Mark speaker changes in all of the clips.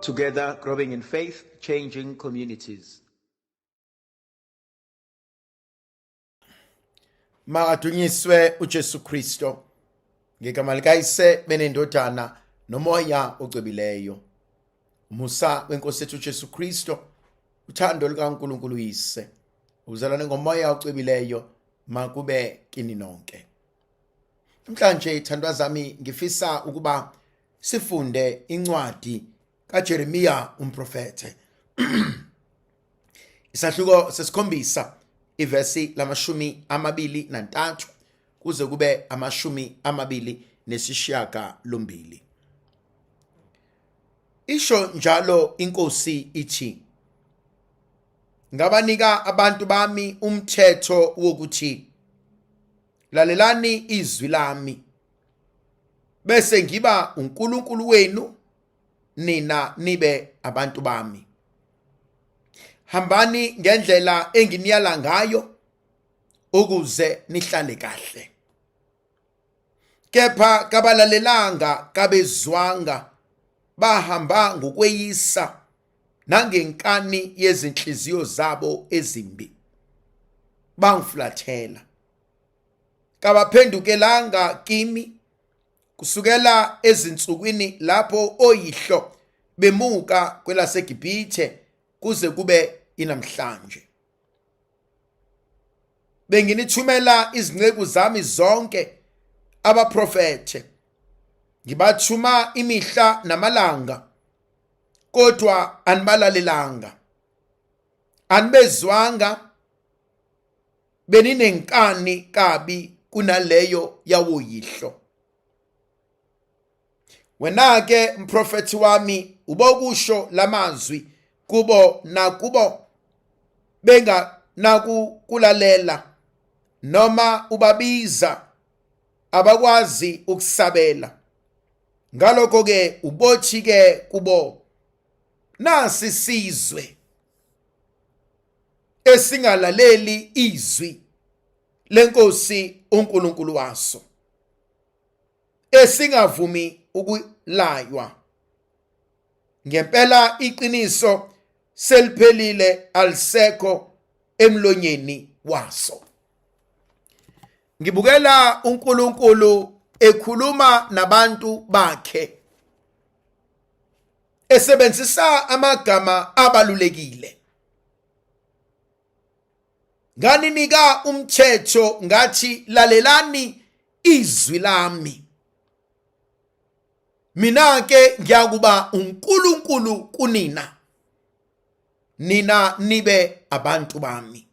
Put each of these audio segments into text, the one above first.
Speaker 1: Together, growing in faith, changing communities.
Speaker 2: Makadunyiswe uJesu Kristo ngegama likaYise benendodana nomoya ocwebileyo. Umusa wenkosi yethu uJesu Kristo, uthando likaNkulunkulu uYise, ukuzalana ngomoya ocwebileyo makube kini nonke. Namhlanje thandwa zami ngifisa ukuba sifunde incwadi kaJeremiya umprofethe. Isahluko sesikhombisa ivesi lamashumi amabili nantathu kuze kube amashumi amabili nesishiyagalombili. Isho njalo inkosi ithi ngabanika abantu bami umthetho wokuthi lalelani izwi lami bese ngiba uNkulunkulu wenu nina nibe abantu bami hambani ngendlela enginiyala ngayo ukuze nihlale kahle kepha kabalalelanga kabezwanga bahamba ngokweyisa nangenkani yezinhliziyo zabo ezimbi bangifulathela kabaphendukelanga kimi kusukela ezinsukwini lapho oyihlo bemuka kwelaseGibhithe kuze kube inamhlanje benginithumela izinceku zami zonke abaprofethe ngibathuma imihla namalanga kodwa anibalalelanga anibezwanga beninenkani kabi kunaleyo yawoyihlo wena ke mprofethi wami ubokusho lamazwi kubo nakubo benga nakukulalela noma ubabiza abakwazi ukusabela ngalokho ke ubothi ke kubo nasi sizwe esingalaleli izwi lenkosi uNkulunkulu waso esingavumi ukulaywa ngempela iqiniso seliphelile alisekho emlonyeni waso ngibukela uNkulunkulu ekhuluma nabantu bakhe esebenzisa amagama abalulekile nganinika umthetho ngathi lalelani izwi lami mina ke ngiyakuba uNkulunkulu kunina nina nibe abantu bami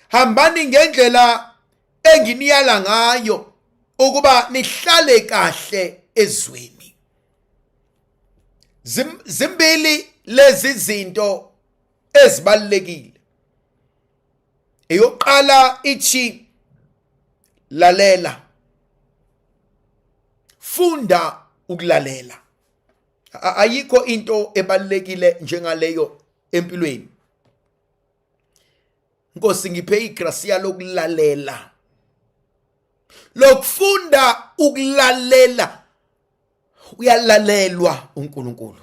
Speaker 2: hambani ngendlela enginiyala ngayo ukuba nihlale kahle ezweni zimbili lezi zinto ezibalulekile eyokuqala ithi lalela funda ukulalela ayikho into ebalulekile njengaleyo empilweni Nkosi ngiphe igracia lokulalela lokufunda ukulalela uyalalelwa uNkulunkulu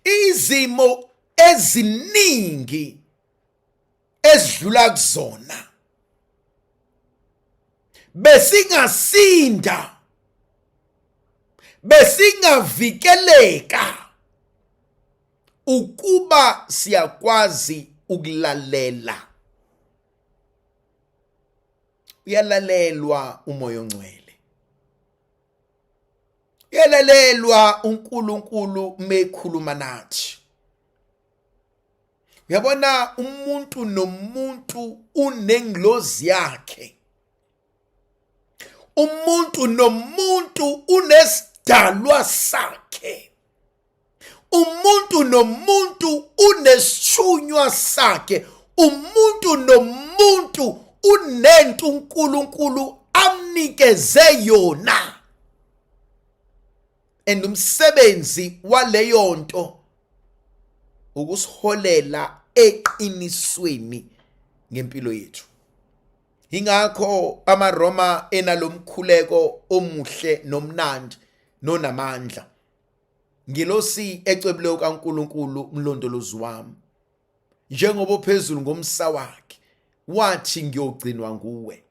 Speaker 2: izimo eziningi esidlula kuzona besingasinda besingavikeleka ukuba siyakwazi ukulalela uyalalelwa umoya ongcwele uyalalelwa uNkulunkulu mekhuluma nathi uyabona umuntu nomuntu unengilozi yakhe umuntu nomuntu unesidalwa sakhe umuntu nomuntu unesithunywa sakhe umuntu nomuntu unento uNkulunkulu amnikeze yona and umsebenzi waleyo nto ukusiholela eqinisweni ngempilo yethu ingakho amaRoma enalomkhuleko omuhle nomnandi nonamandla. Ngilosi ecwebileyo kaNkulunkulu mlondolozi wami, njengoba ophezulu ngomsa wakhe wathi ngiyogcinwa nguwe,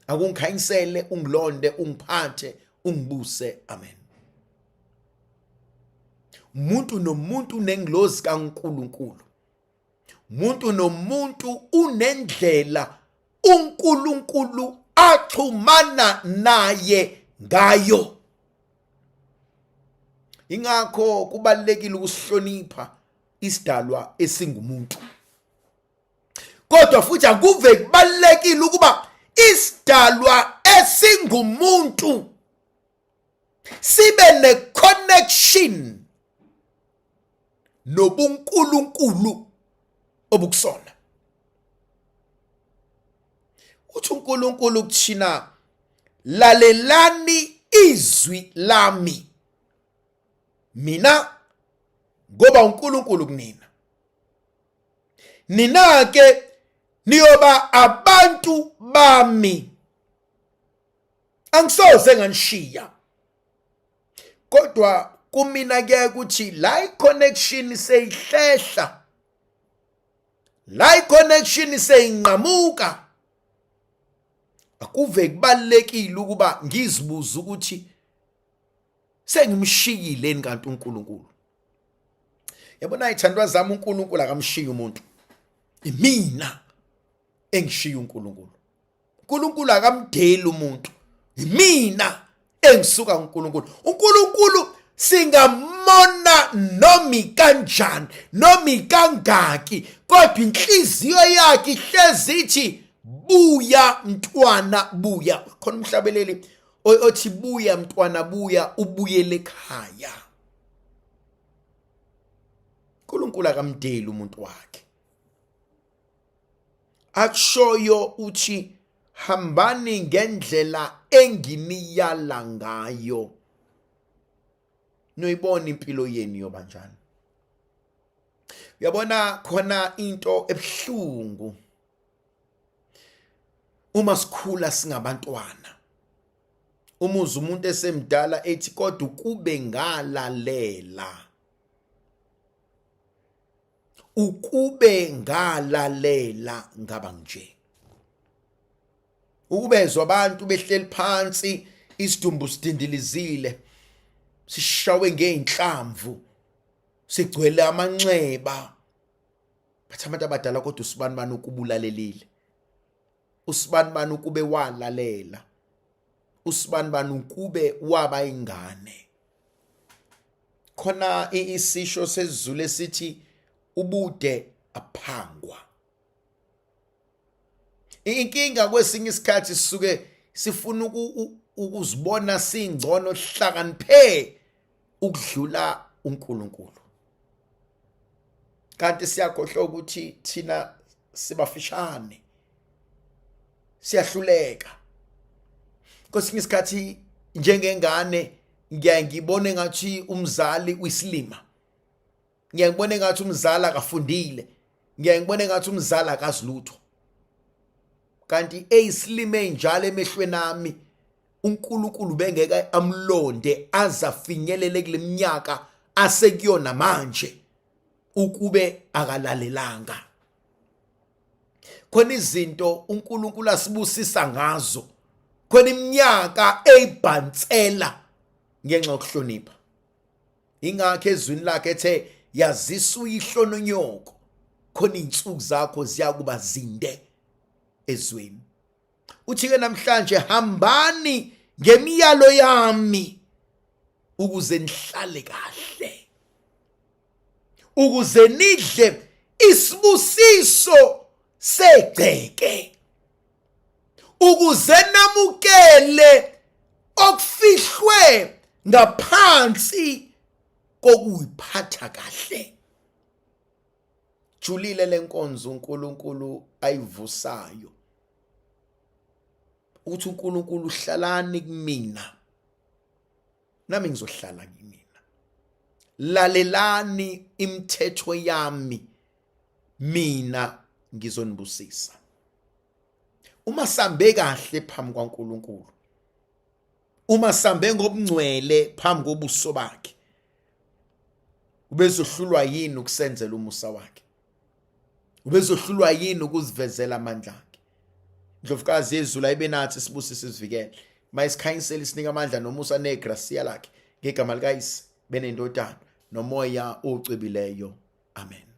Speaker 2: akungikhanyisele, ungilonde, ungiphathe, ungibuse. Amen. Umuntu nomuntu unengilozi kaNkulunkulu, umuntu nomuntu unendlela uNkulunkulu axhumana naye ngayo. Ingakho kubalulekile ukusihlonipha isidalwa esingumuntu, kodwa futhi akuve kubalulekile ukuba isidalwa esingumuntu sibe ne-connection nobuNkulunkulu obukusona. Uthi uNkulunkulu kuthina, lalelani izwi lami mina, ngoba uNkulunkulu kunina, nina ke niyoba abantu bami, angisoze nganishiya. Kodwa kumina kuyaye ukuthi la i-connection seyihlehla, la i-connection seyinqamuka, akuve kubalulekile ukuba ngizibuze ukuthi sengimshiyile kanti uNkulunkulu. Yabona ithandwa zami, uNkulunkulu akamshiyi umuntu, imina engishiya uNkulunkulu. uNkulunkulu akamdeli umuntu, imina engisuka uNkulunkulu. uNkulunkulu singamona nomi kanjani nomi kangaki, kodwa inhliziyo yakhe ihlezi ithi buya mntwana buya. Khona umhlabeleli othi buya mntwana buya, ubuyele ekhaya. uNkulunkulu akamdeli umuntu wakhe. Akushoyo uthi hambani ngendlela enginiyala ngayo, noyibona impilo yenu yoba njani. Uyabona khona into ebuhlungu uma sikhula singabantwana, umuze umuntu esemdala ethi kodwa ukube ngalalela, ukube ngalalela ngaba nje. Ukubezwa abantu behleli phansi, isidumbu sidindilizile, sishawe ngey'nhlamvu, sigcwele amanxeba, bathi abantu abadala kodwa usibani bani ukubulalelile, usibani bani ukube walalela, usibani bani ukube waba ingane. Khona isisho sesiZulu esithi ubude aphangwa. Inkinga kwesinye isikhathi sisuke sifuna ukuzibona singcono, hlakaniphe ukudlula uNkulunkulu, kanti siyakhohlwa ukuthi thina sibafishane, siyahluleka. Kwesinye isikhathi njengengane ngiyaye ngibone ngathi umzali uyisilima, ngiyaye ngibone ngathi umzali akafundile, ngiyaye ngibone ngathi umzali akazi lutho, kanti eyisilima enjalo emehlweni ami uNkulunkulu bengeke amlonde aze afinyelele kule minyaka asekuyona manje ukube akalalelanga. Khona izinto uNkulunkulu asibusisa ngazo, khona iminyaka eyibhansela ngenxa yokuhlonipha. Ingakho ezwini lakhe ethe yazisa uyihlo nonyoko, khona iy'nsuku zakho ziyakuba zinde ezweni. Uthi-ke namhlanje hambani ngemiyalo yami ukuze nihlale kahle, ukuze nidle isibusiso segceke, ukuze namukele okufihlwe ngaphansi kokuyiphatha kahle. Julile lenkonzo uNkulunkulu ayivusayo, ukuthi uNkulunkulu uhlalani kumina, nami ngizohlala kinina. Lalelani imithetho yami, mina ngizonibusisa. Uma sambe kahle phambi kwaNkulunkulu, uma sambe ngobungcwele phambi kobuso bakhe, Ubezohlulwa yini ukusenzela umusa wakhe? Ubezohlulwa yini ukuzivezela amandla akhe? Indlovukazi yezulu ayibe nathi, sibusise, sivikele. Mayisikhanyisele, isinika amandla nomusa negracia lakhe, ngegama likaYise benendodana noMoya ocwebileyo. Amen.